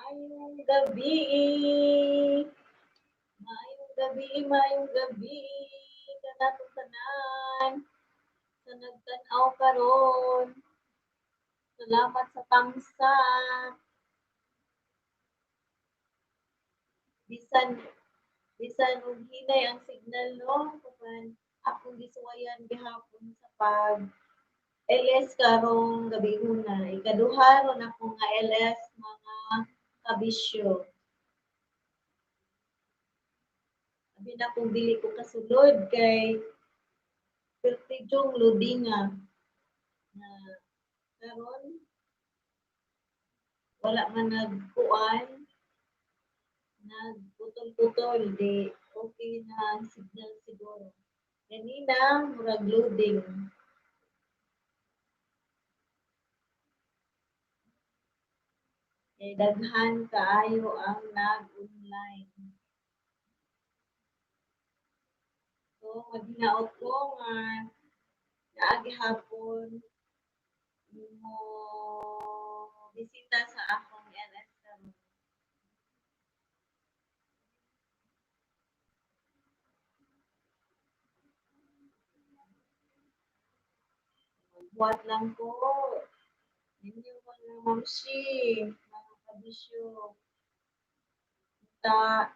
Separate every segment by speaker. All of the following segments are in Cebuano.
Speaker 1: Maayong gabi. Maayong gabi, maayong gabi kanatong tanan sa nagtan-aw karon. Salamat sa tamsak. Bisan bisan og hinay ang signal, no, kuan akong gisuwayan gihapon sa pag LS karong gabi una. Ikaduha ron ako nga LS, mga kabisyo. Abi na kung dili ko kasulod kay pertidyong loadinga na karon wala man nagkuan, nagputol-putol, di okay na ang signal siguro. Kanina murag loading. Kay daghan kaayo ang nag-online. So maghinaot ko nga naa gihapon mo bisita sa akong LS karon. Magbuhat lang ko ninyo, mga mamshi, mga kabisyo. Ta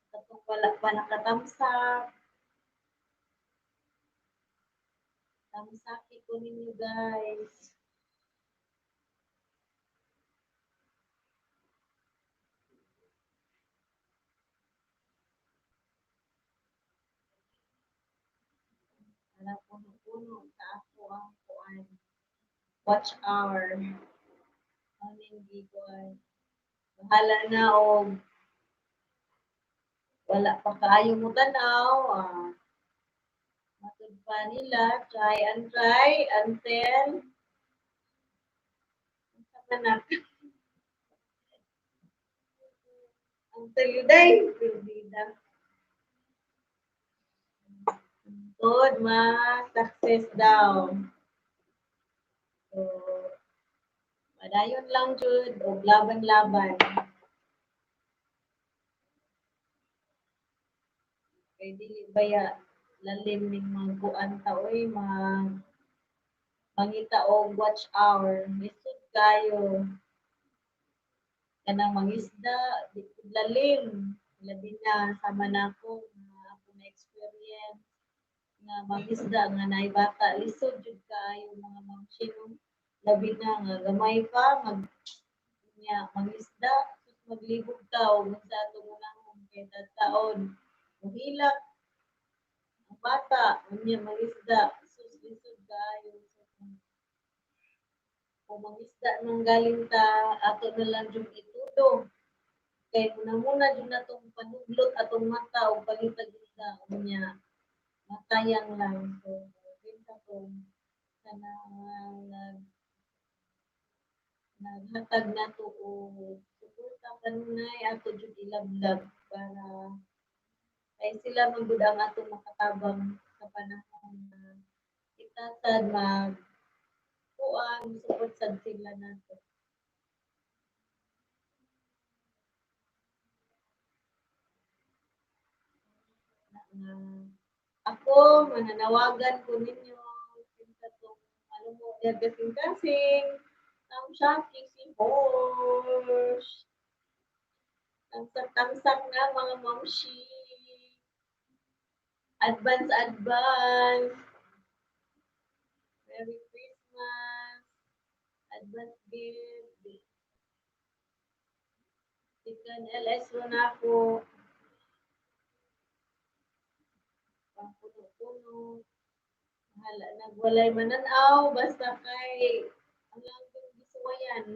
Speaker 1: katong wala pa nakatamsak. Tamsaki ko ninyo, guys. Para puno-puno sa ako ang kuan. Watch hour. Aning gikuan. Bahala na og wala pa kaayo mo tan-aw, matud pa nila, try and try until unsa man na, until you die, perdida. Good, ma-success daw. So, padayon lang jud og laban-laban. Kay dili baya lalim ning magkuan ta oy, mag mangita og watch hour. Lisod kayo. Kanang mangisda, di pud lalim. Labi na sama nako nga ako na experience nga mangisda nga naay bata, lisod jud kaayo, mga mamshi, no. Labi na nga gamay pa mag nya mangisda, sus, maglibog ta og unsa atong unahon kay taon mohilak ang bata unya mangisda, sus, lisod kaayo. So, kung mangisda nang galing ta, ato na lang jud itudo. Kay muna-muna jud natong panuglot atong mata og pangitag isda unya matayang lang. So, kinsa tong kanang naghatag nato og suporta kanunay, ato jud ilablab para kay sila man gud ang atong makatabang sa panahon na kita sad mag kuan, support sad sila nato. Na nga ako mananawagan ko ninyo, kinsa tong malumo niya kasing-kasing tamsaki si Horse. Tamsak-tamsak na, mga mamshi. Advance, advance. Merry Christmas. Advance gift. Second LS ro na ako. Pangpuno-puno. Bahala nagwalay mananaw basta kay ang lang gisuwayan.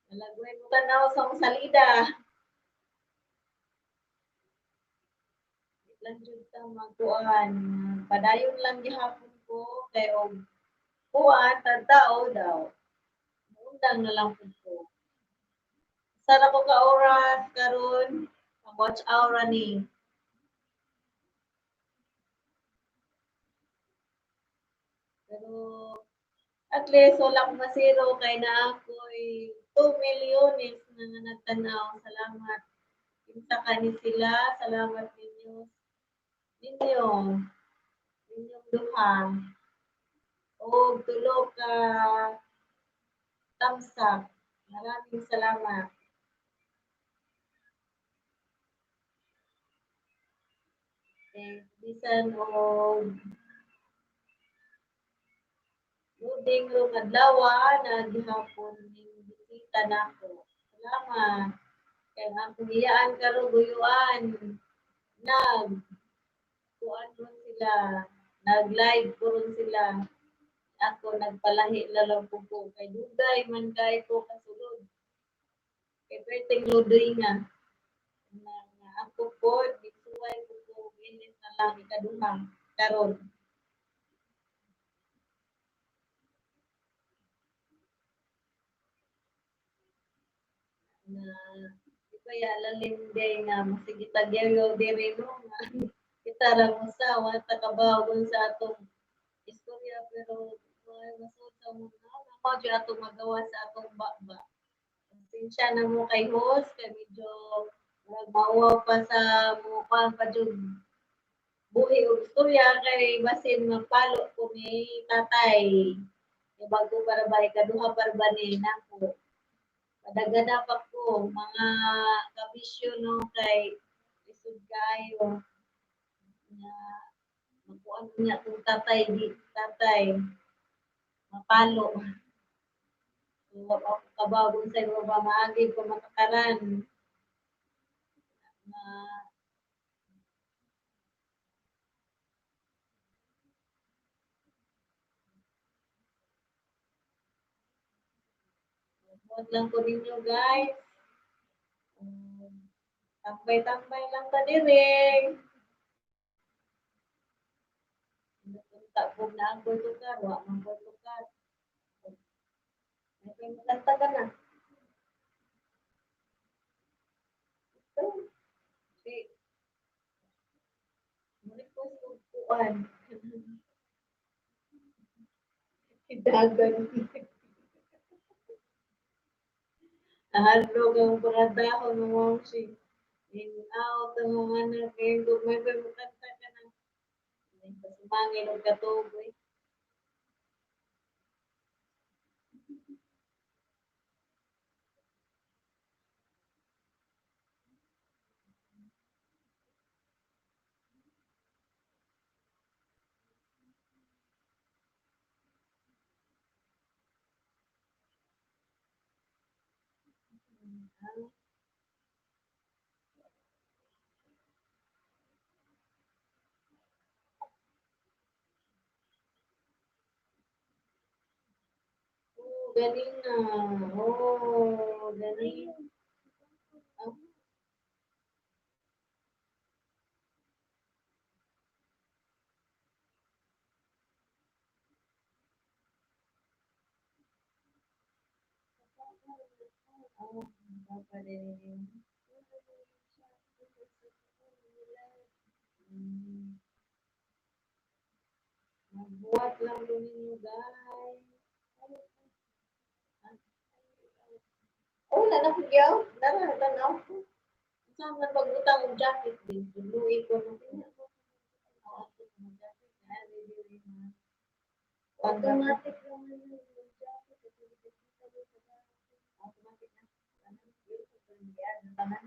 Speaker 1: Malagway mo tanaw sa akong salida. Di lang jud ta magkuan. Padayon lang gihapon ko kay og kuan tadtao daw. Muundang na lang pud ko. Usa ra ko ka oras karon pang watch hour ra ni. Pero At least wala ko masiro kay naa ako'y 2 milyones nga nagtanaw. Salamat. Kinsa kani sila, salamat ninyo. Ninyo. Ninyong duha. Og tulo ka thumbs up. Maraming salamat. Eh, bisan og loading ro adlaw na gihapon ning bisita nako. Salamat. Kay ang akong iyaan karon guyuan, nag kuan ron sila, nag-live ko ron sila. Ako nagpalahi na lang po ko kay dugay man kay ko kasulod. Kay perting ludoy nga. Na, nga ako po, gisuway ko ko inis na lang ikaduha karon. Na di pa ya lalim day nga masige tagyaw diri, no, nga kita ra mo sa wa ta kabaw sa atong istorya, pero may masud sa mga mao jud atong magawa sa atong baba. Pasensya na mo kay host kay medyo murag mauwaw pa sa mo pa jud buhi og istorya kay basin mapalo ko ni tatay. Kay bago para ba, ikaduha para ba ni nako. Padagana pa ko, mga kabisyo, no, kay lisod kaayo nga makuan niya kung tatay di tatay mapalo. So, wa pa ko kabaw kung sa ba maagi ko makakaran na. Buhat lang ko ninyo, guys. Tambay-tambay lang ta diri. Punta po na ako tukar, wa man ko tukar. May kanta ka na. Ito. Si mo request og kuan. Dagan. Nahadlok ang paratahon ng mamsi. In out ang mga anak kay kung may mukanta ka na. Pasumangin og katuboy. Oh, galing na. Oh, galing. Oh. Oh, papa din. Magbuhat lang ko ninyo, guys. Oh, wala na ko gyaw. Dara, tanaw ko. Saan man pagbutang og jacket din? Tuluy ko na. Oo, ako ng jacket. Ay, dili na.
Speaker 2: Automatic naman yung jacket.
Speaker 1: Automatic na. Yan, tanan.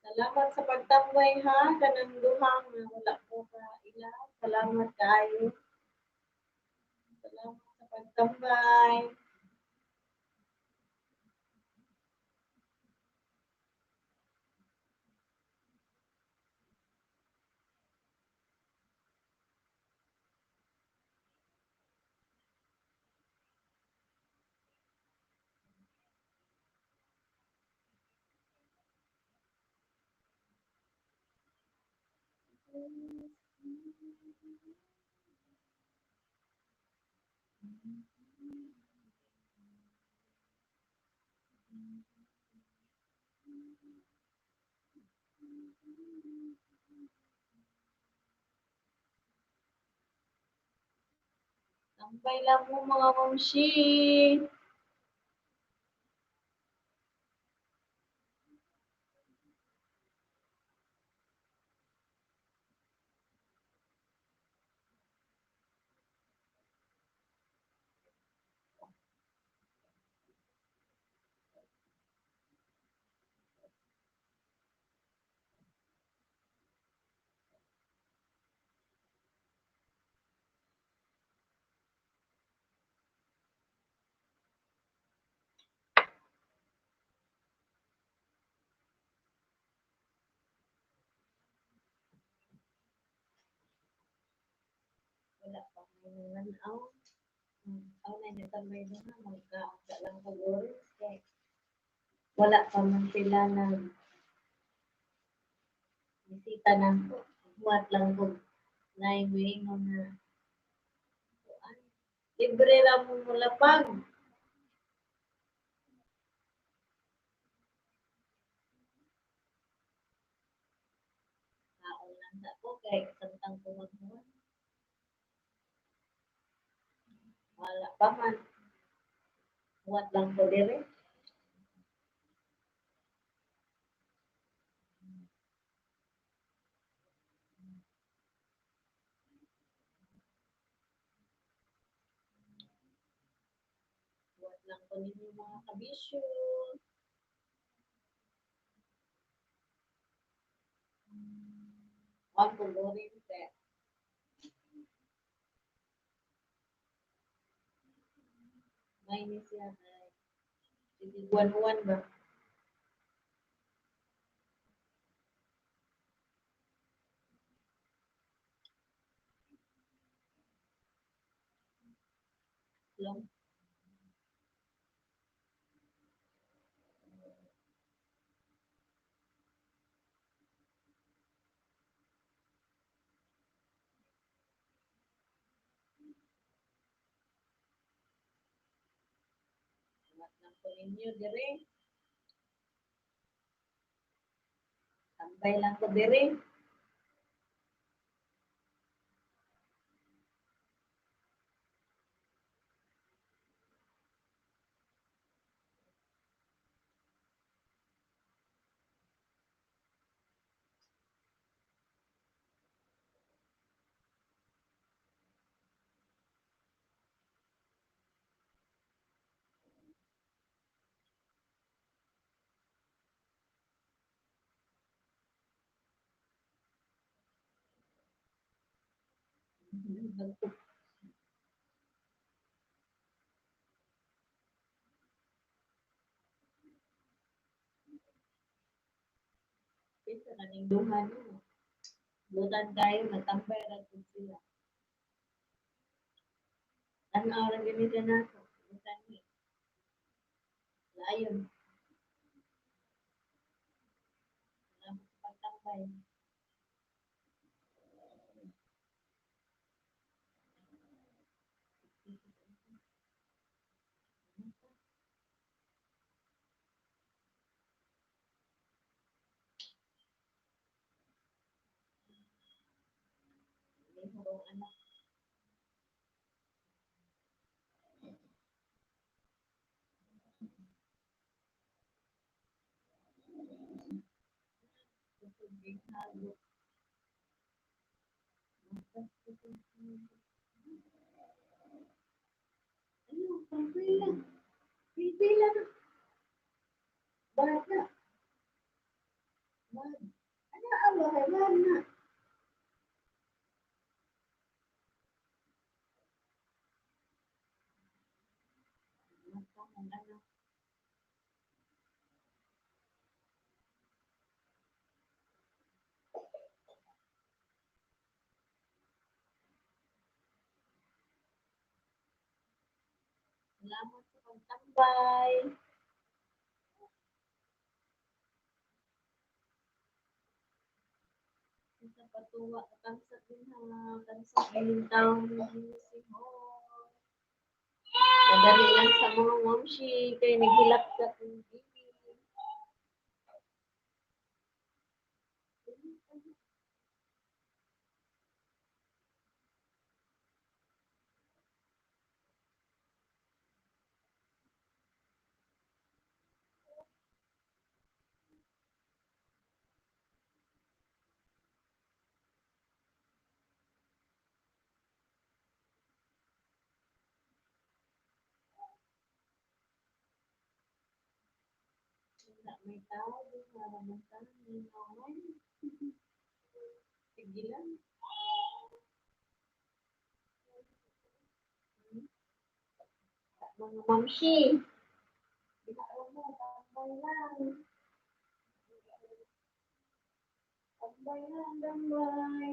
Speaker 1: Salamat sa pagtambay ha, kanang duha nga wala ko ka ila. Salamat kaayo. Salamat sa pagtambay. Tambay lang mo, mga mamshi. Wala pa may nanaw. Aw na natambay na nga, magkaasa lang kag oras kay wala pa man sila nag bisita nako. Huwat lang ko naay moingon na kuan, libre ra mo molapag. Kaon lang sa ko kay samtang ko maghuwat. Wala pa man. Huwat lang ko dire. Huwat lang ko ninyo, mga kabisyo. Huwag ko gorin kay may ni siya kay sige buwan-buwan ba? Long. Huwat lang ko ninyo dire. Tambay lang ko dire. Kinsa na ning duha no? Butan kayo, nagtambay ra pud sila. Tan-aw ra gani ka nako. Butan ni. Layon. Salamat sa pagtambay. Lihok ang anak. Kusog hago. Ano, pagpila. Pipila na. Bata. Bad. Ano, aba, kay bad na. Mata ng anak. Salamat sa pagtambay. Sa patuwa kansa din ha, kansa ining taon music hall. Madali lang sa mga mamshi kay naghilak ka kung dili. Wala may tao din para man. Sige lang. Mga mamshi. Mo, tambay lang. Tambay lang, tambay.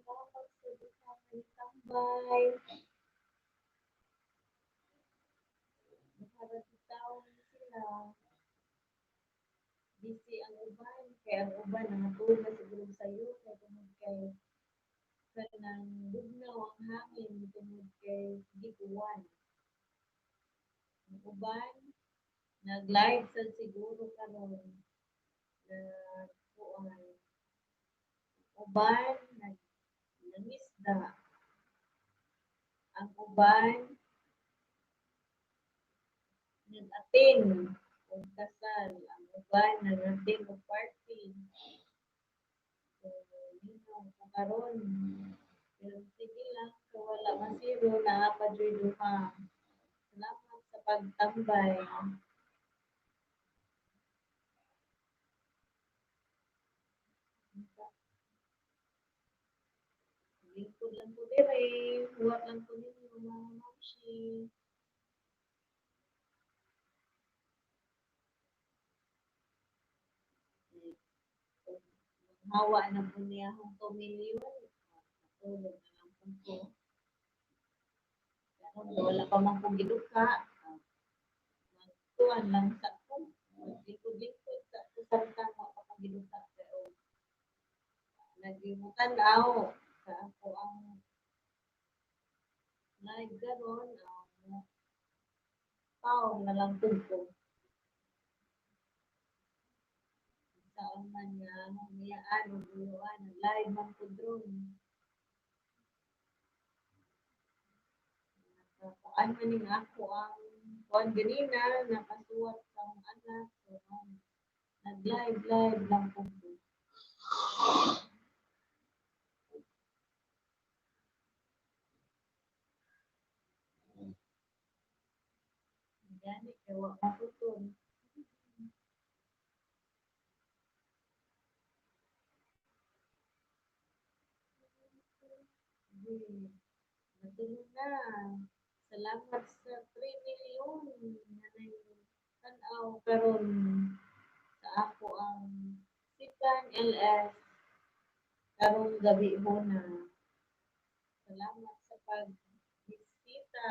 Speaker 1: Salamat sa tambay. ta. Busy ang uban, kay ang uban nangatulog na siguro sayo kay tungod kay kanang bugnaw ang hangin tungod kay gikuwan. Ang uban nag-live sad siguro karon, nagkuan. Uban nangisda. Ang uban nag-attend og kasal, ang uban nag-attend og party. So, minaw ko karon. Pero sige lang, kung wala masiro, naa pa juy duha. Salamat sa pagtambay. Lingkod lang ko dire, huwat lang ko ninyo mga mamshi. Hawa na po niya akong 2 million. Matulog na lang po ko. Pero wala pa man kong giduka. Magtuan lang sa ko. Lingkod-lingkod sa ko samtang wa pa kong giduka. Pero nagimutan-aw sa ako ang live karon, taong na lang pud ko. Saan man nga miyaan o buluan, live man ko drone. Kuan man ning ako ang kuan ganina, nakasuwat sa akong anak. So, nag-live live lang po ko. Gani kay wa maputol. Sige, natulog na. Salamat sa 3 million nga tan-aw karon sa ako ang Sikan LS karong gabi na. Salamat sa pagbisita.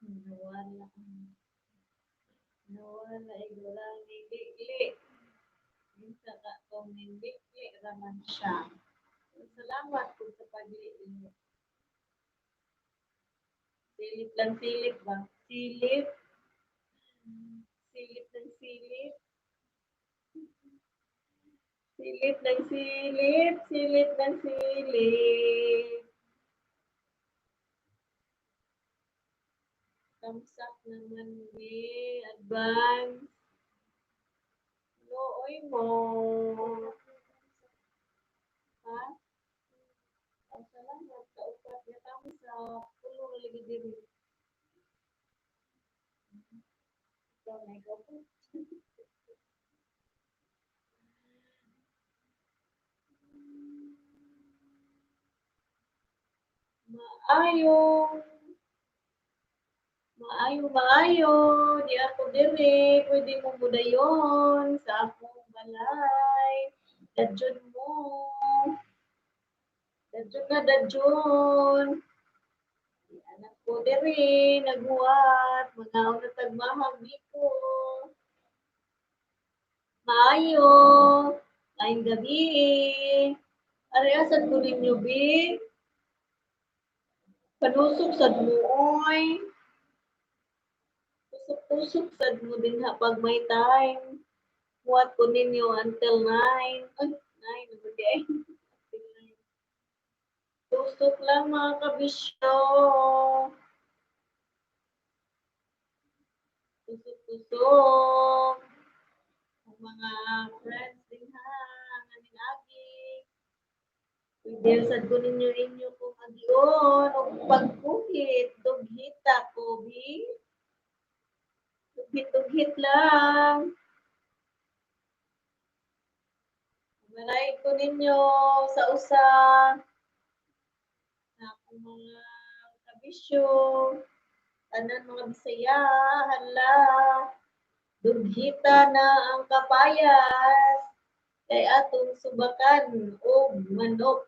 Speaker 1: Nawala. Nawala igurang niligli. Minsa ka tong niligli raman siya. Salamat po sa pagligli. Silip lang silip ba? Silip. Silip ng silip. Silip ng silip. Silip ng silip. Tamsak naman ni advance. Looy mo. Ha? Oh, salamat sa upat nga tamsak. Pulo na lagi diri. Ikaw na ikaw po. Maayo. Maayo, maayo. Di ako diri. Pwede mo mudayon sa akong balay. Dadyon mo. Dadyon na dadyon. Di anak ko diri. Naghuwat. Mga na tagmahag biko. Maayo. Maayong gabi. Areha sad ko ninyo, bi. Panusok sad mo, oy. Tusok-tusok sad mo din ha pag may time. Huwat ko ninyo until 9. Ay, 9 naman di ay. Until 9. Tusok lang mga kabisyo. Tusok-tusok. Ang mga friends din ha. Nganing agi. Pwede sad ko ninyo inyo kung agion o pagkuhit. Dughita ko, bi. Dughit-dughit lang. Maray ko ninyo sa usa na akong mga kabisyo, tanan mga Bisaya, hala, dughita na ang kapayas kay atong subakan og manok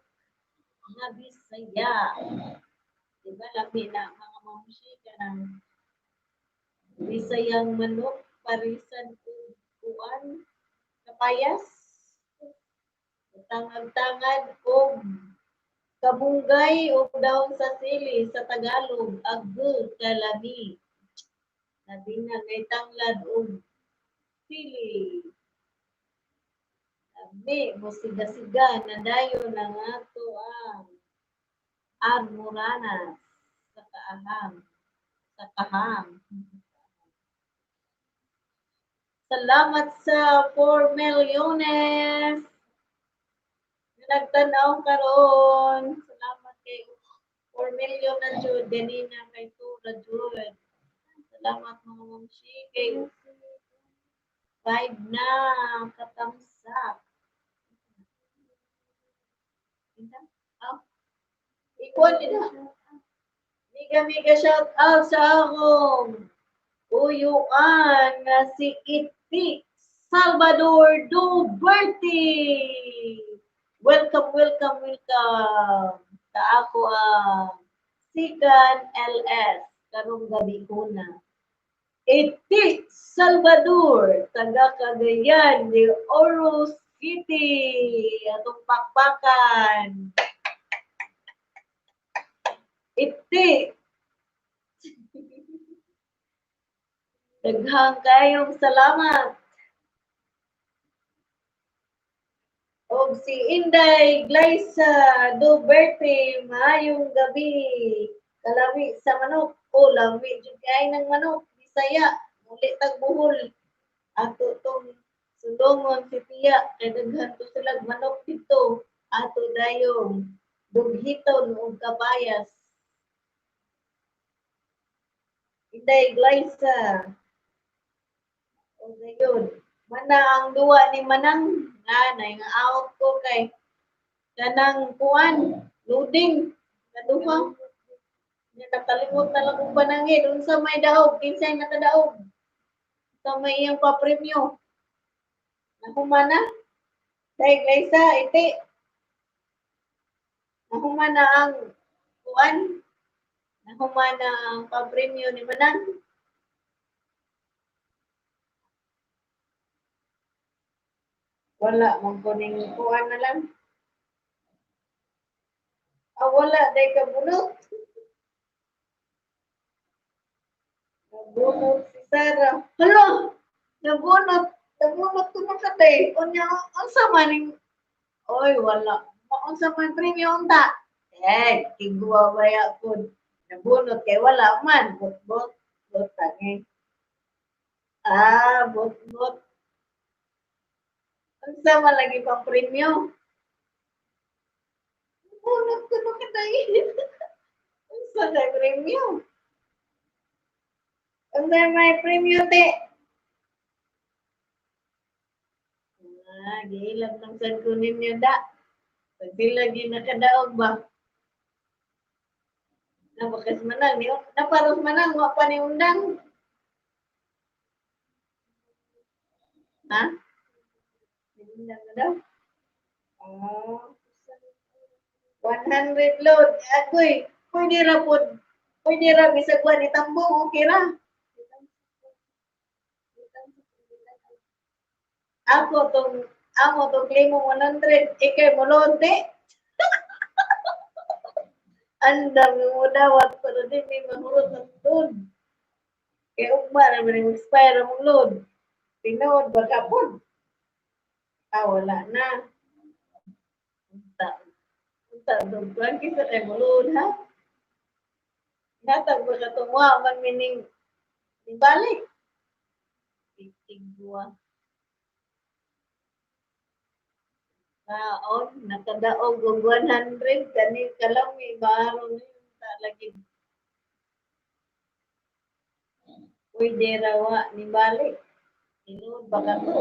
Speaker 1: nga Bisaya. Diba lami na, mga mamshi, kanang Bisayang manok parisan og kuan, kapayas. Tangag-tangad og kabunggay og dahon sa sili, sa Tagalog, ag kalami. Labi na kay tanglad og sili. Lami, musiga-siga na dayon ang ato ang armoranas sa kaahang sa kahang. Salamat sa 4 milyones na nagtanaw karon. Salamat kay 4 million na jud ganina kay Tura jud. Salamat, mga mamshi, kay 5 na katamsak. Oh. Ikuan nila. Mega mega shout out sa akong uyuan nga si Iti Salvador Duberti. Welcome, welcome, welcome. Sa ako ang Sikan LS karong gabi una. Iti Salvador, taga Cagayan de Oro City. Atong pakpakan. Iti. Daghang kayong salamat. Og si Inday Glyza Duberte, maayong gabi. Kalami sa manok. O, lami jud kay ng manok. Bisaya, muli tag buhol. Ato tong sulongon si Tia kay daghan to sila manok dito. Ato dayong dughiton og kapayas. Inday Glyza. O gayon. Mana ang duwa ni Manang nga nay nga out ko kay kanang kuan loading kaduha. Nya nakalimot na lang kong panangin unsa may daog, kinsay nakadaog sa may iyang papremyo. Nahuman na? Day Glyza, iti. Nahuman na ang kuan? Nahuman na ang papremyo ni Manang? Wala man ko ning kuan na lang. Ah, wala day kabunot. Nabunot si Sarah. Hala, nabunot. Nabunot ko na kaday. Unya, unsa man ning Oy, wala. Unsa man premyo unta? Eh, kiguwa baya pud. Nabunot kay wala man. Bot-bot. Bot tangi. Ah, bot-bot. Unsa man lagi pang premyo? Nabunot ko na kaday. Unsa kay premyo? Unsa may premyo, te? Ah, giilab lang sad ko ninyo da. Pag sila ginakadaog ba? Nabakas manang, ni naparos manang, wa pa ni undang. Ha? Undang na daw? Ah, 100 load. Agoy, pwede ra pod. Pwede ra bisag wa ni tambong, okay ra. Ako tong amo tong claim mo 100, ikay mo load. Andam mo dawat para di may mahurot ng load. Kay ugma ra man expire ang load. Tinuod ba ka pod? Ah, wala na. Unta. Unta dog kuan kinsa kay mo load, ha? Hatag ba ka tong wa man mining balik? Tigwa. Kaon, nakadaog og 100 kani kalami baro ni ta lagi. Pwede ra wa ni balik. Tinuod ba ka to?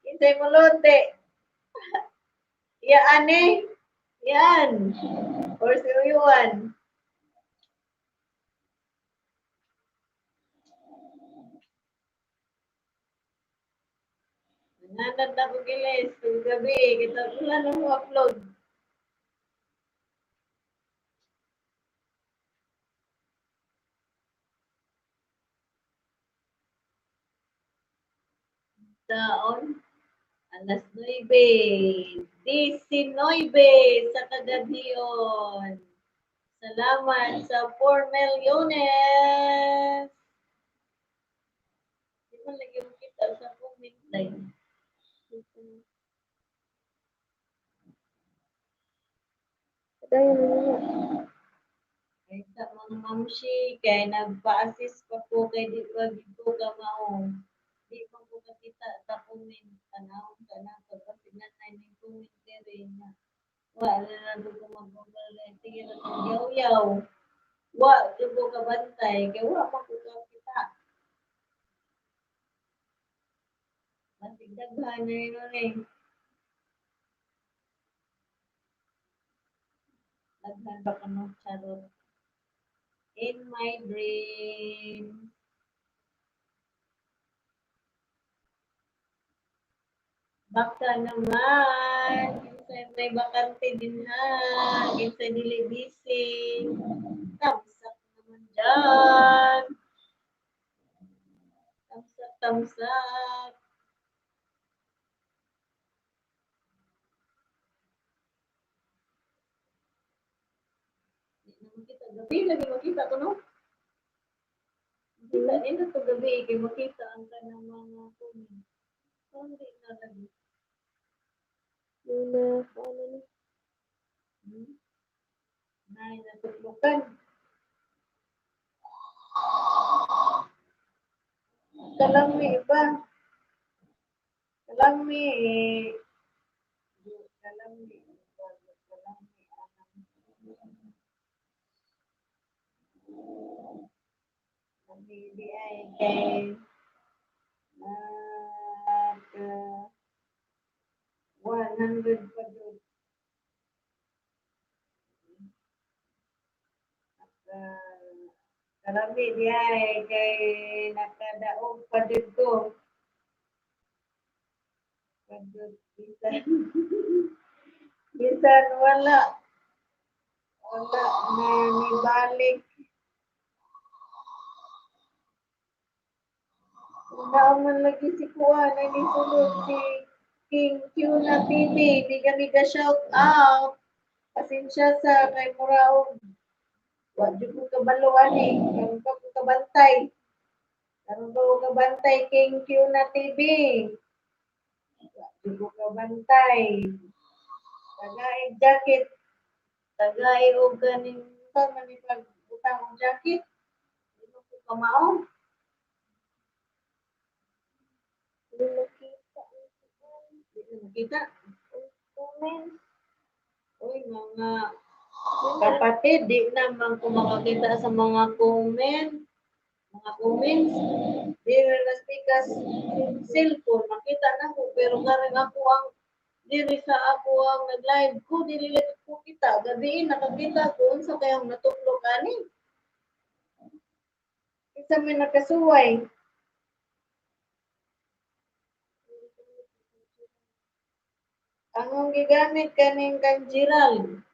Speaker 1: Kinsay mo load, te? Iyaan eh. Yan. Or si Uyuan. Nanganad na ko gilis. Tuwing gabi. Kita ko lang mo upload. Taon alas 9:19 sa kagabhion. Salamat sa 4 milyones. Di man lagi makita sa comment line.
Speaker 2: Kaya na niya.
Speaker 1: Kay sa mga mamshi, kay nagpa-assist pa ko kay di pa gid ko kamao. Di pa ko kakita sa comment. Tanaw ka na ko kasi na ning comment diri na. Wa na lang ko mag-google. Sige na kong yaw-yaw. Wa jud ko kabantay kay wa pa ko kakita. Basig daghan na yun eh. Daghan ba kano charot. In my dream. Baka naman, kinsay may bakante din ha, kinsay dili busy. Tamsak naman dyan. Tamsak, tamsak. Di na makita. Gabi lagi makita ko, no? Makita nila to gabi, kay makita ang kanang mga comment. Hindi na lagi.
Speaker 2: Yung na, ano ni.
Speaker 1: Nay, natutlukan. Kalami ba? Kalami eh. Kalami. Kalami. Kalami di ay kay naka 100 pa doon. Karami di ay kay nakadaog pa dito. Padud bisan bisan wala wala na nibalik. Una man lagi si Kuan ay nisulod si King Tuna TV. Miga miga shout out. Pasensya sa kay Muraog. Wa jud ko kabalo ani. Karon pa ko kabantay. Karon pa ko kabantay King Tuna TV. Wa jud ko kabantay. Tagay jacket. Tagay og kaning unsa man ni pagbutang og jacket. Di man ko kamao.
Speaker 2: Hindi makita.
Speaker 1: Di na makita.
Speaker 2: Comment.
Speaker 1: Uy, mga kapatid, di naman ko makakita sa mga comment. Mga comments. Di na speakers cellphone, makita na ko. Pero karang ako ang, diri sa ako ang nag-live ko, dili lang ko kita. Gabi, nakakita ko, unsa kayong natuklok ani. Isa may nakasuway. Ang gigamit kaning kang Gerald.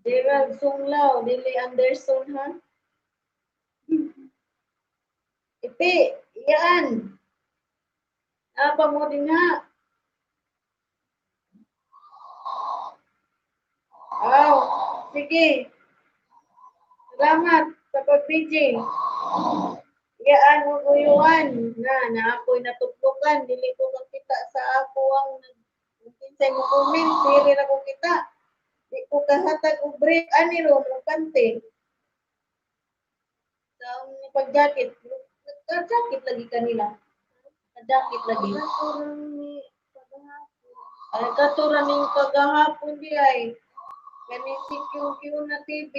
Speaker 1: Gerald Sunglao, dili Anderson ha. Ipi, iyaan. Apa mo din ha? Aw, sige. Salamat sa pag-BJ. Iyaan o guyuan na na ako'y natuplukan. Dili ko makita sa ako ang kinsay mo comment, dili ra ko kita. Di ko kahatag og break ani ro mo kante. Sa akong pag-jacket, nagka-jacket lagi kanila. Nagka-jacket lagi.
Speaker 2: Katurang ni paghapon.
Speaker 1: Ay katura ning kagahapon di ay. Kani si QQ na TV.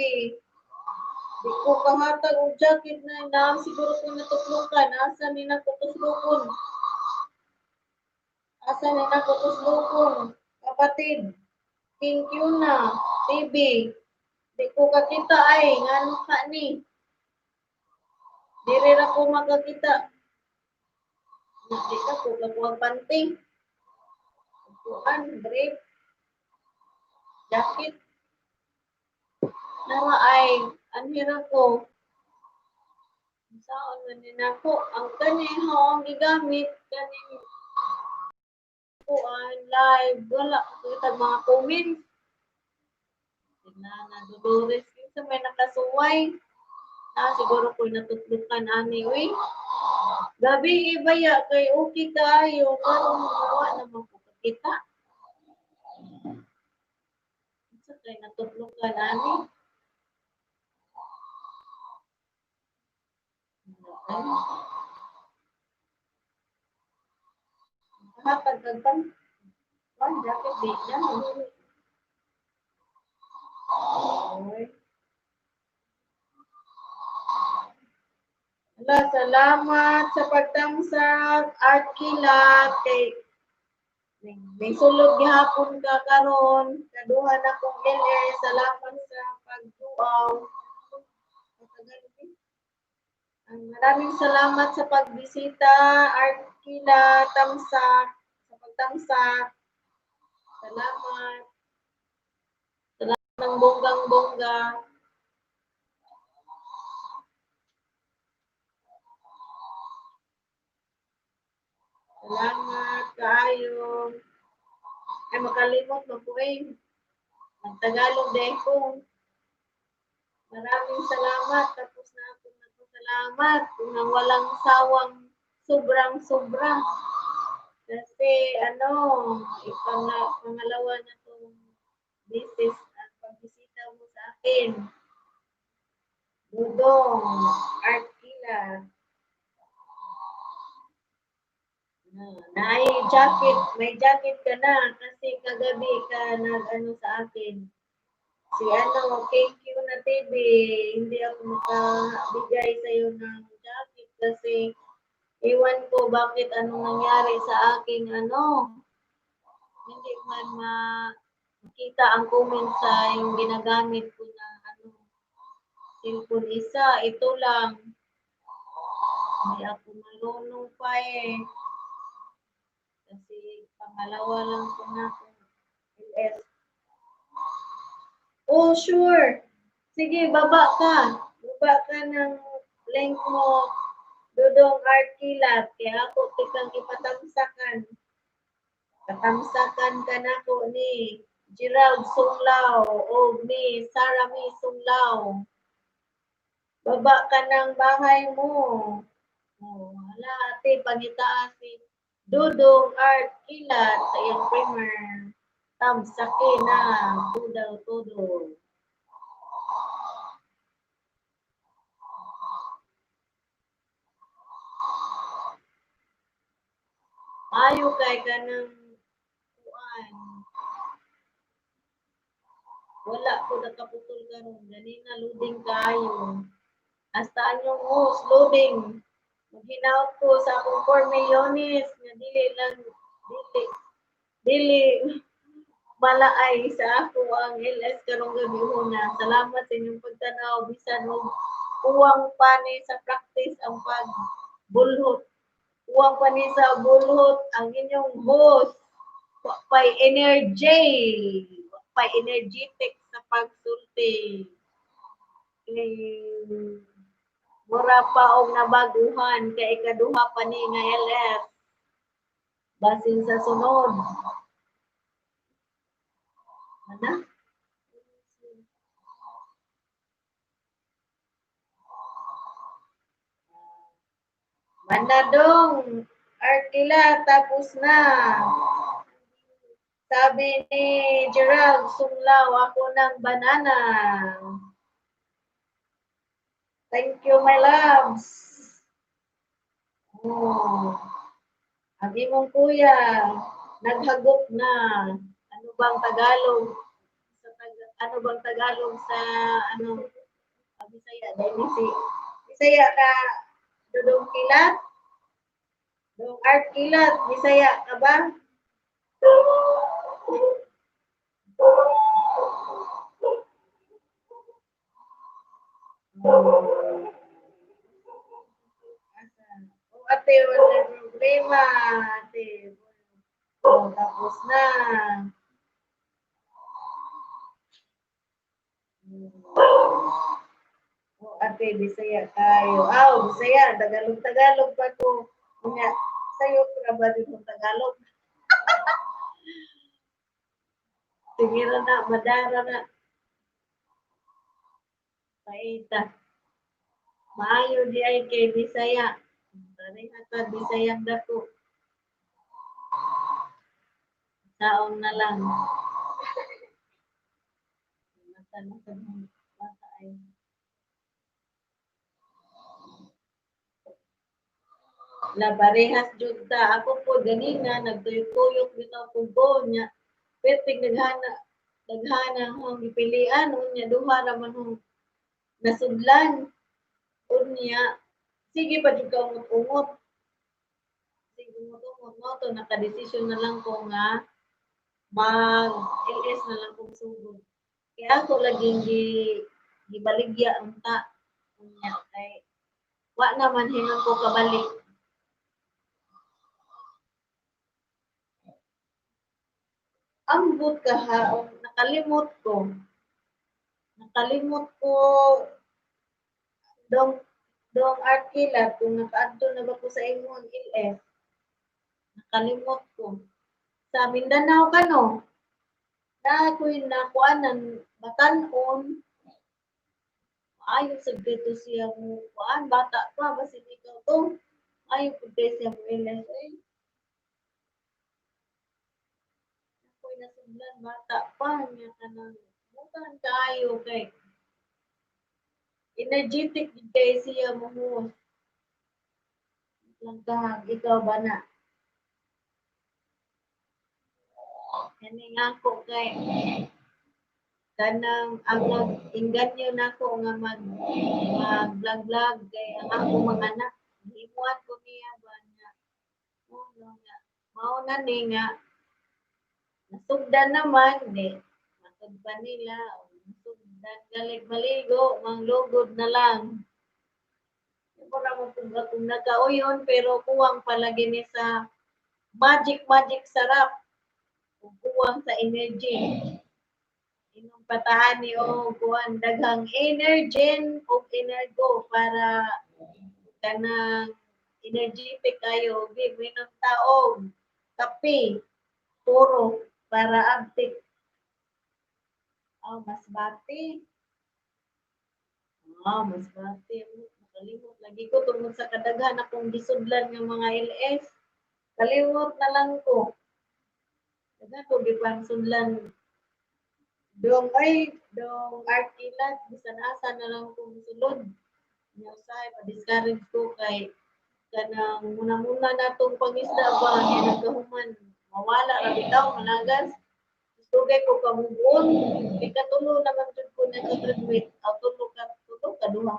Speaker 1: Di ko kahatag og jacket na naam siguro ko natuplukan. Asa ni nakutuslukon? Asa ni nakutuslukon? Kapatid, King Q na TV. Di ko kakita ay ngano ka ni. Diri ra ko makakita. Di ka ko kakuha panting. Kuan, brief, jacket. Nara ay, anhira ko. Saon man ni nako ang kani ang gigamit kaning kuan live, wala ko kita mga comments. Tingnan na Dolores, kinsa may nakasuway. Ah, siguro ko natutlukan ani uy. Gabi ibaya kay okay kaayo karon wa naman ko kakita. Kinsa kay natutlukan ani? Hatag kag pan. Pan jacket di na. Oy. Ala, salamat sa pagtamsak, Art Kilat, kay may sulod gihapon ka karon, kaduha na kong LS, salamat sa pagduaw. Maraming salamat sa pagbisita, Art Kilat, tamsak, sa pagtamsak. Salamat. Salamat ng bonggang-bongga. Salamat kaayo. Ay, makalimot mo po eh. Magtagalog din ko. Maraming salamat. Tapos na ako nagpasalamat. Kung nang walang sawang sobrang sobra. Kasi ano, pangalawa na itong business at pagbisita mo sa akin. Dudong, Art Kilat. Na jacket, may jacket ka na kasi kagabi ka nag-ano sa akin. Si ano, KQ na TV, hindi ako makabigay sa iyo ng jacket kasi iwan ko bakit anong nangyari sa aking ano. Hindi man makita ang comment sa yung ginagamit ko na ano, cellphone isa, ito lang. Hindi ako marunong pa eh. Kasi pangalawa lang ko na kung LS. Oh, sure. Sige, baba ka. Baba ka ng link mo, Dudong Art Kilat. Kaya ako tikang ipatamsakan. Katamsakan ka na ko ni Gerald Sunglao o ni Sarah Mi Sunglao. Baba ka ng bahay mo. Oh, hala, ate, pangitaa si Dudong Art Kilat sa iyang primer. Tamsake na, tudaw todo. Ayo kay ka ng kuan. Wala ko nakaputol karon. Ganina loading kaayo. Hasta anyong host loading. Maghinaot ko sa akong 4 milyones nga dili lang dili dili malaay sa ako ang LS karong gabi una. Salamat sa inyong pagtanaw bisan og kuwang pa ni sa practice ang pagbulhot. Kuwang pa ni sa bulhot ang inyong host. Wa pa'y energy. Wa pa'y energetic sa pagsulti. Kay mura pa og nabaguhan kay ikaduha pa ni nga LS. Basin sa sunod. Ana? Manadong, Arkila, tapos na. Sabi ni Gerald Sunglao, ako ng banana. Thank you, my loves. Oh. Ang imong kuya, naghagop na. Ano bang Tagalog? Ano bang Tagalog sa ano? Bisaya, dahil si Bisaya ka, Dudong Kilat? Dudong Art Kilat, Bisaya ka ba? Oh, ate, wala problema, ate. Oh, tapos na. Oh, ate. Ate, Bisaya kayo. Aw, Bisaya, Tagalog, Tagalog pa ko. Nga, sayo ra ba dito Tagalog? Sige ra na, madara na. Paita. Maayo di ay kay Bisaya. Pareha ta Bisayang dako. Saong na lang. Mata na sa bata ay. La parehas jud ta. Ako po ganina nagtuyok-tuyok bitaw kog go nya. Perting naghana naghana akong gipilian unya duha ra man hong nasudlan. Unya sige pa jud ka ungot-ungot. Sige ungot-ungot mo to nakadesisyon na lang ko nga mag LS na lang kong sugod. Kaya ako laging gibaligya unta unya kay wa naman hinon ko kabalik. Ambot ka ha, nakalimot ko. Nakalimot ko dong dong art kilat kung nakaadto na ba ko sa imong LS. Nakalimot ko. Sa Mindanao ka no. Na ako'y nakuanan batan-on. Maayo sa dito siya mo kuan bata pa basin ikaw to. Maayo pud kay siya mo LS eh. Ako'y nasudlan bata pa nya kanang mutan kaayo kay energetic gid kay siya mo. Lang ka ikaw ba na? Kani nga ako kay kanang ang nag-inganyo nako nga mag vlog-vlog kay ang akong mga anak himuan ko niya ba nga mo nga mao na ni nga nasugdan naman di matod pa nila nasugdan galig maligo manglugod na lang. Mura mo kung akong nagkauyon pero kuwang palagi ni sa magic magic sarap. Kuwang sa energy. Inom patahan ni o kuwan daghang energen o energo para kanang energetic kayo. Gi minom taog kape puro para abtik. Oh, mas bati. Oh, mas bati. Nakalimot lagi ko tungod sa kadaghan akong gisudlan nga mga LS. Kalimot na lang ko. Daghan ko gipansudlan. Dong ay dong arkilat bisan asa na lang ko musulod. Nya usahay pa-discourage ko kay kanang muna-muna natong pangisda ba nya nagkahuman mawala ra bitaw managas. Dugay ko kamubuon, ikatulo naman jud ko nakagraduate. Aw tulo ka tulo kaduha.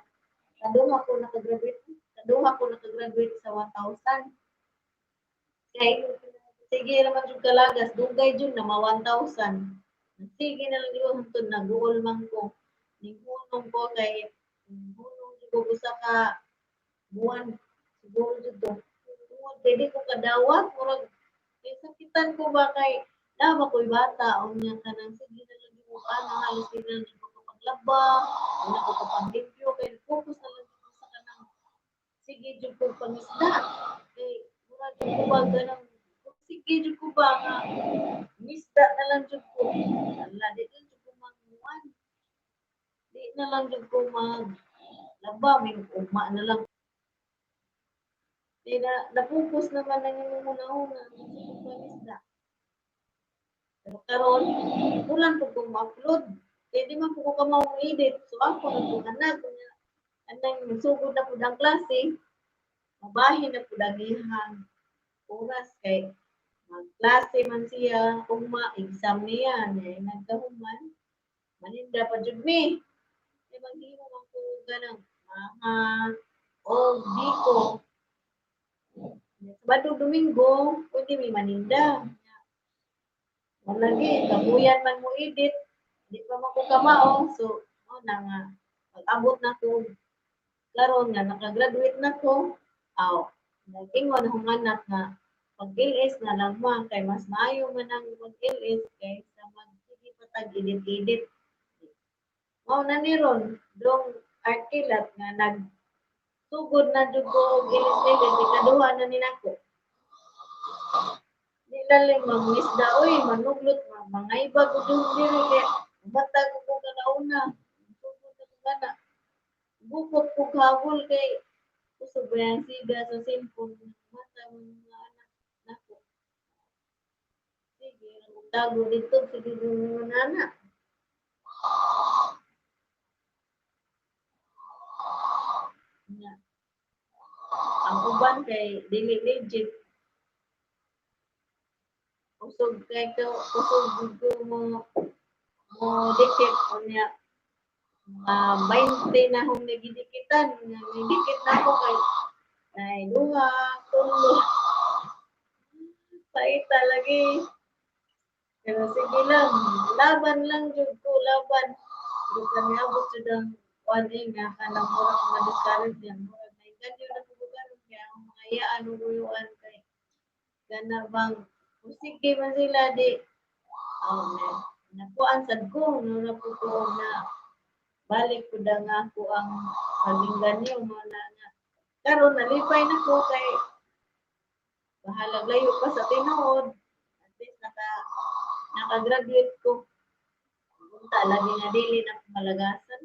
Speaker 1: Kaduha ko nakagraduate. Kaduha ko nakagraduate sa 1,000. Kay sige naman jud kalagas, dugay jud na ma 1,000. Sige na lang yun hantod naguol man ko. Ninghunong ko kay hunong jud ko usa ka buwan siguro jud to. Tungod kay di ko kadawat, murag kay sakitan ko ba kay na ba ko'y bata unya kanang sige na lang mo ana halos di na lang ko kapaglaba, wala ko kapaglimpyo kay focus na lang ko sa kanang sige jud ko pangisda. Kay murag jud ko ba kanang sige jud ko ba nga misda na lang jud ko. Ala di lang jud ko magmuan. Di na lang jud ko maglaba, may ugma na lang. Di na na-focus naman ang imong hunahuna sa pangisda. Pero karon kulang pud ko mo-upload. Kay di man pud ko kamao mo-edit. So ako na pud anak unya anang sugod na pud ang klase, mabahin na pud ang iyang oras kay magklase man siya ugma exam niya nya nagkahuman maninda pa jud mi. Kay maghimo man ko ganang maha o biko. Sabado Domingo pwede mi maninda. Wala gi kabuyan man mo edit, di pa man ko kamao so mao na nga pag-abot na ko karon nga nakagraduate na ko, aw nag-ingon akong anak nga pag LS na lang ma kay mas maayo man ang mag LS kaysa magsige pa tag edit-edit. Mao na ni ron dong Art Kilat nga nagsugod na jud ko og ilis-ilis, ikaduha na ni nako. Di lalim mangisda oy, manuglot mangaiba gud diri kay bata ko ko kanauna. Sugod na ko kana. Bukot ko habol kay kusog ba yang siga sa cellphone mata mga anak nako. Sige, tago dito sige mga nana. Nga. Ang uban kay dili legit. Kusog kay ko, kusog ko mo mo dikit unya mga 20 na akong nagidikitan nga may dikit na ako kay ay duha, tulo. Paita lagi. Pero sige lang, laban lang jud ko, laban. Jud kami abot jud ang kuan eh, nga kanang mura ko ma-discourage yan. Murag nainganyo na ko karon kaya ang mga iyaan ug uyuan kay kana bang kung sige man sila di oh, na, nakuan sad ko no na po ko na balik ko da nga ako ang pagingganyo mo na nga karon nalipay na ko kay bahalag layo pa sa tinuod, at least naka-graduate ko. Unta lagi nga dili na ko malagasan.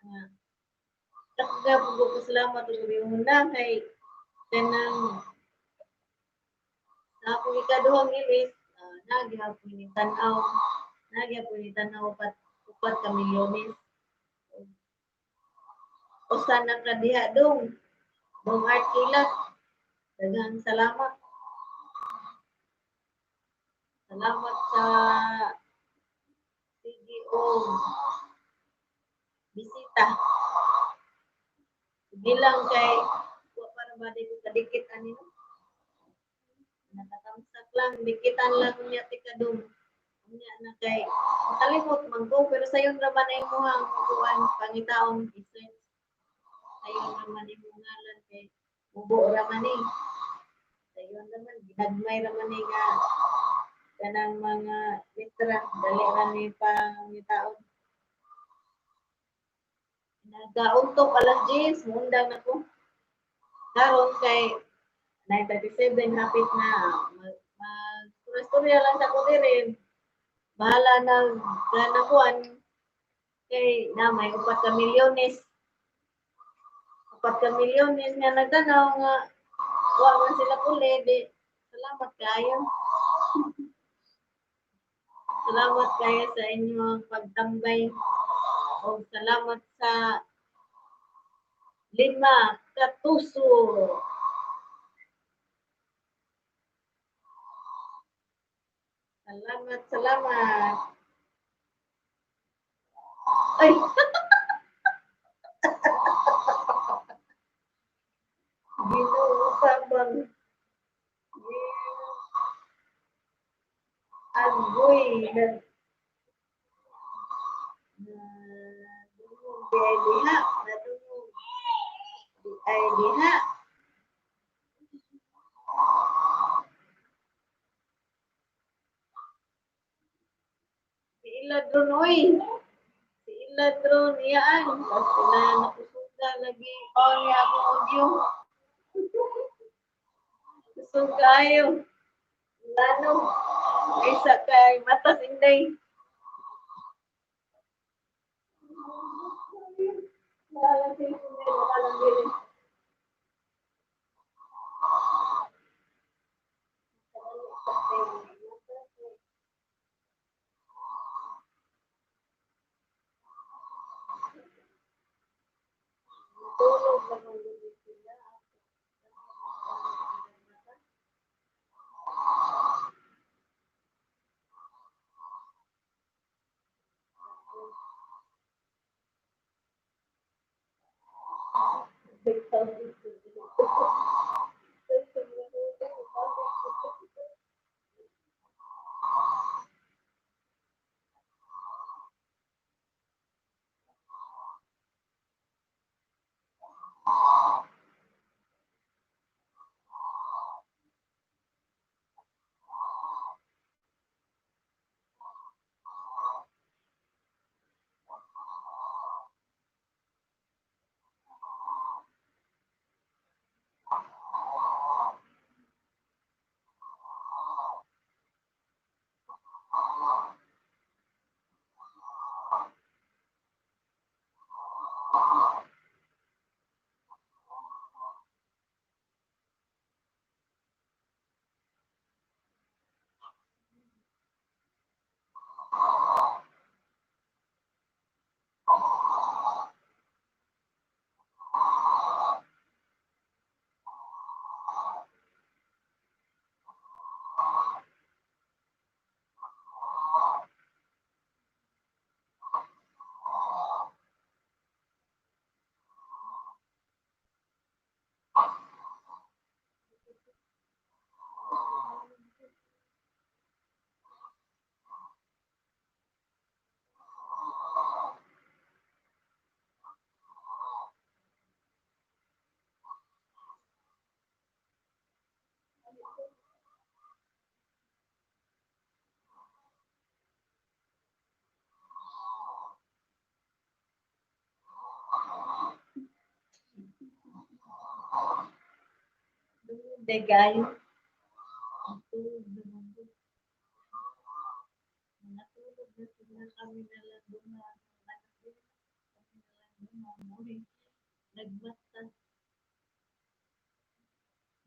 Speaker 1: Nga Takga po ko salamat ug una kay kanang sa akong ikaduhang ilis, nagyapon ni tan-aw, nagyapon ni tan-aw upat ka milyones. Usa na ka diha dong, dong Art Kilat. Daghang salamat. Salamat sa CGO bisita. Sige lang kay wa pa ra ba di ko kadikit ani no? Nakatamsak lang, dikitan lang unya ti kadung. Unya na kay makalimot man ko pero sayon ra man ay imuhang kuan pangitaon i-search. Sayon ra man imong ngalan kay mubo ra man ni. Sayon ra man ginagmay ra man ni nga kanang mga letra dali ra ni pangitaon. Nagauntok alas 10, muundang na ko. Karon kay 9:37 hapit na mag mag lang sa ko diri. Bahala na kanakuan kay na may upat ka milyones. Upat ka milyones nga nagtanaw nga wa man sila puli di salamat kaayo. Salamat kayo sa inyong pagtambay. O salamat sa 5 katuso. Salamat, salamat. Ay! Ginoo bang Agoy nag nadungog di ay diha, nadungog di ay diha. Si Iladron oy. Si Iladron iyaan. Sila nakusuga lagi. Oh, niya akong audio. Kusog kaayo. Lano. Kaysa kay matas inday. Wala lang cellphone ngayon, wala lang dili. Tulog na man gud sila. Hindi kayo. Natulog na ko. Natulog na sila, kami na lang duha. Anak nila, kami na lang duha. Mo'y nagmata.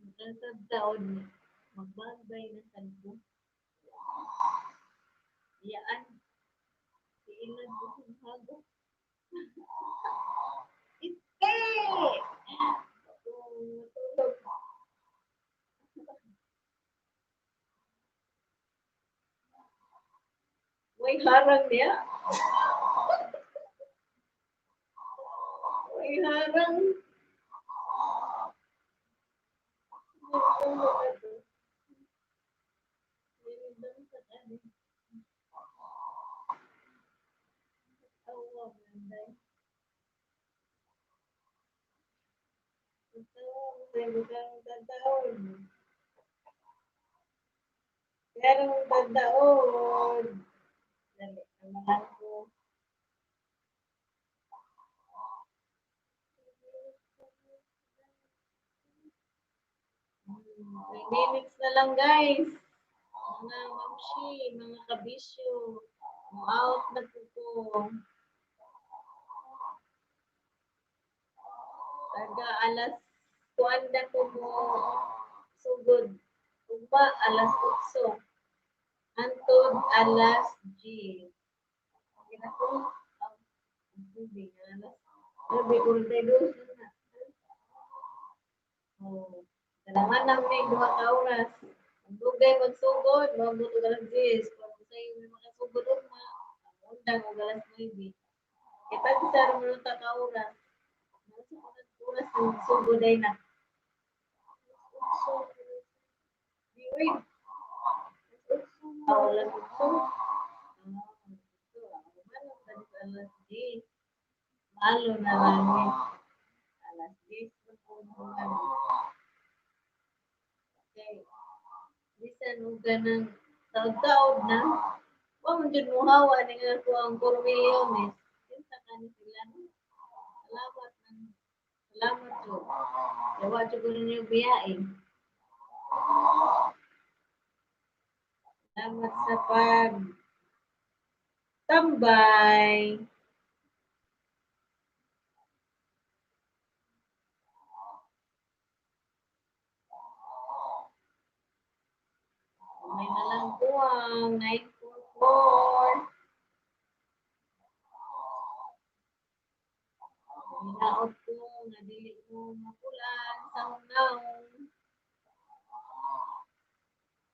Speaker 1: Magkasab taon, magbabay na sad ko. Iyaan. Iilan ko kung hago. Ite! Ako matulog. May harang niya. May harang. Natulog ako. Nilibang sa kanin. Awa, manday. Tawa mo sa bukang tadaon. Karong tadaon. Dali, amahan ko. 3 minutes na lang, guys. Mga mamshi, mga kabisyo. Mo out na po ko. Taga alas kuan na ko mo sugod. Ugma alas 8. Antod alas G. Okay na ko. Ang tubig, alas. Grabe, 42 na. Oh. Kailangan namin 2 ka oras. Ang dugay magsugod, maabot og alas 10. Kung sa iyo may makasugod ugma, ang undang og alas 9. Kita sa ra ta ka oras. Nasa ko oras ng magsugod ay na. Di uy, alas 8. Ah, ito, ah, alas 10. Malo na lang eh. Alas 10 na po naman. Okay. Bisan og ganang taod-taod na, wa man jud mohawa ni nga ako ang 4 milyones. Kinsa kani sila, no? Salamat ng salamat jud. Kay wa jud ko ninyo biyain. Salamat sa pag tambay. May na lang kuwang 944. Hinaot ko nga dili mo makulan sa hunaon.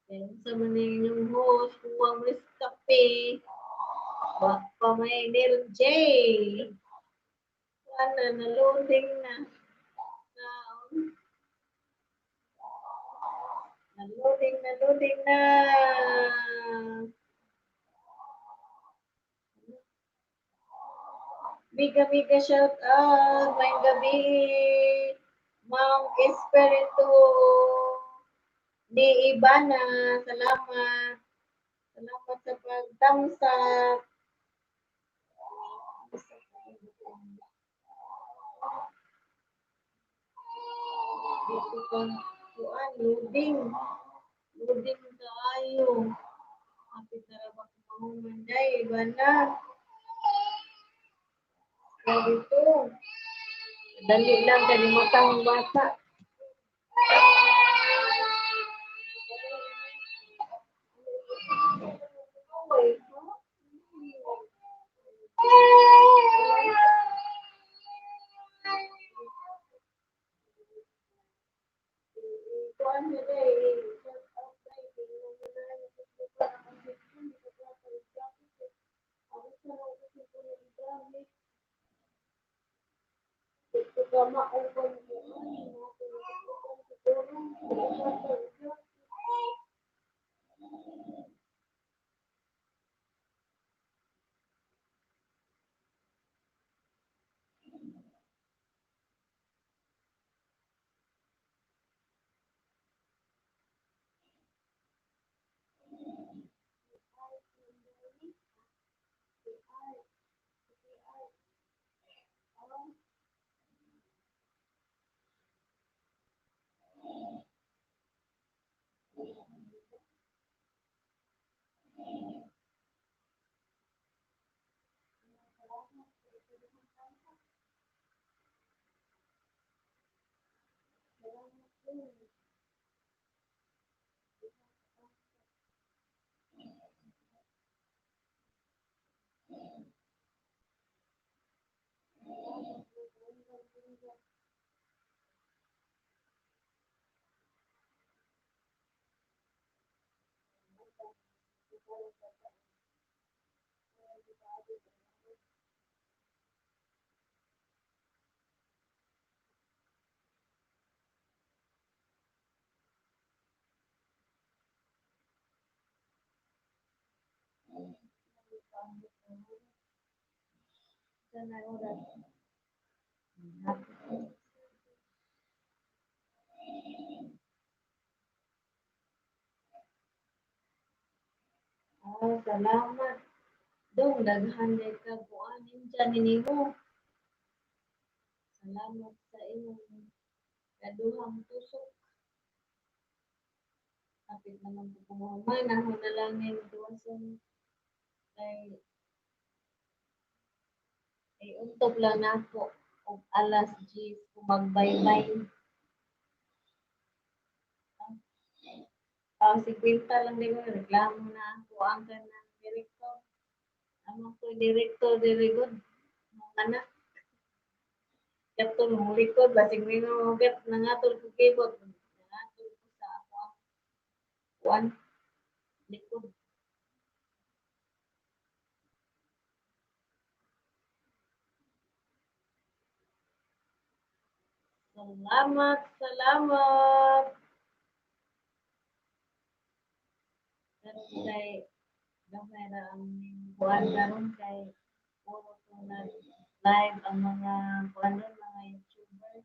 Speaker 1: Kaya unsa man inyong host, kuwang kape. Wa pa may Nil J. Wala na, loading na. Naon. Na-loading na, loading na. Mega mega shout out. Maayong gabi. Ma'am Espiritu ni Ibana. Salamat. Salamat sa pagtamsak. Dito kang kuan, loading. Loading kaayo. Hapit na ra ba mahuman day, Ibana. Grabe to. Dali lang kay matang bata. Kuan na day, shout out day, tingnan mo na yung ang cellphone, di ko pa i-jacket. Ako sa lang kasi ko na igamit. Di ko ka ma-open ko, ano, siguro, di ko pa i-jacket. Sa oras. Oh, salamat. Dong, daghan day ka kuan ninja nimo. Salamat sa imong kaduhang tusok. Kapit naman ko kumuhuman, ako na lang ning tuwason kay ay untog lang nako og alas 10 kung magbaybay. Ah, 50 lang din ko reklamo na ako ang kanang direktor. Amo ko direktor diri gud. Mga anak. Katong mong likod basig mo gat nangatol ko keyboard. Nangatol ko sa ako ang kuan likod. Salamat, salamat. Karon kay gamay ra ang kuan karon kay puro ko nag live ang mga kuan ron, mga YouTuber.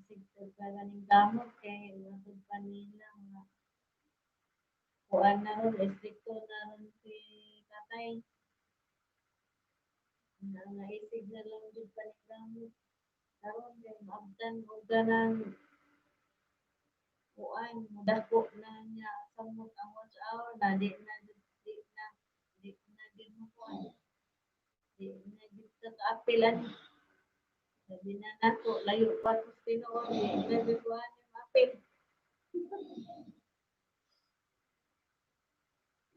Speaker 1: Sigtog ka ganing kamot kay matod pa nila mga kuan na ron, estrikto na ron si tatay. Na naisig na lang jud pa ni kamot. Karon kay maabdan og ganang kuan, dako na niya samot ang watch hour na di na di na di na gid mo kuan. Di na gid ka kaapilan. Sabi na nako, layo pa to sa tinuod, di na gid kuan yung apil.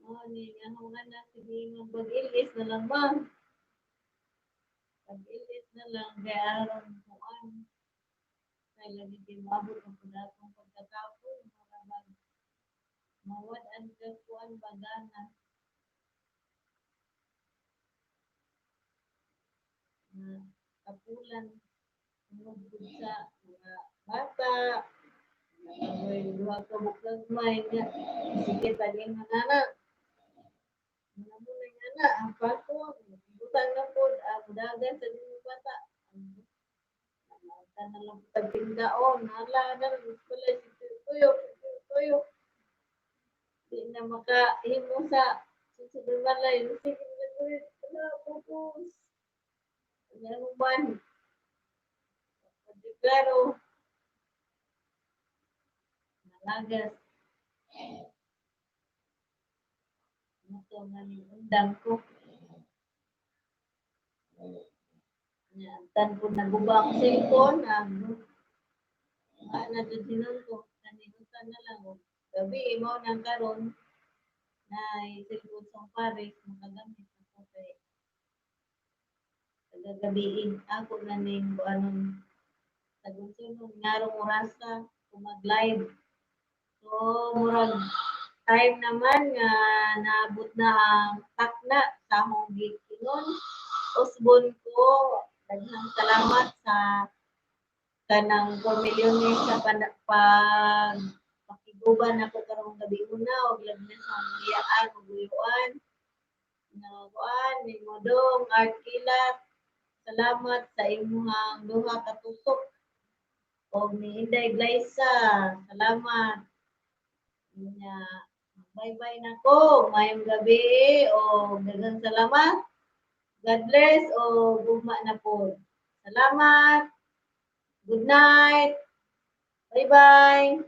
Speaker 1: Oh, ni akong anak, sige nga pag-ilis na lang ba? Pag-ilis na lang kay aron kuan. Kay lagi kay moabot ang pud akong pagkakapoy para mag mawad-an ka kuan bagana. Nga kapulan tungod pud sa mga bata. May duha ka buok gagmay nga sige tagin man ana. Muna muna nga na ang pako butang na pod ang dagan sa imong bata. Ka na lang tagtinggaon, hala na pala si tuyo, tuyo. Di na makahimo sa susunod balay. Sige na tuyo, wala focus. Ano man? Klaro. Nalagas. Ito nga ni undang ko. Nya tan ko naguba ang cellphone, ang na jud hinon ko kaniutan na lang og gabi mao nang karon na cellphone sa Paris makagamit ako kay kagagabiin ako na ning kuanon tagunsunon ngarong orasa kung mag-live. So murag time naman nga naabot na ang takna sa akong giingon. Usbon ko, daghang salamat sa kanang 4 milyones sa pag pakiguban ako karong gabi una og labi na sa akong iyaan ug uyuan. Na kuan ni Modong Art Kilat, salamat sa imuhang duha ka tusok. Og ni Inday Glyza, salamat. Nya bye-bye na ko, maayong gabi o daghang salamat. God bless o gugma na po. Salamat. Good night. Bye-bye.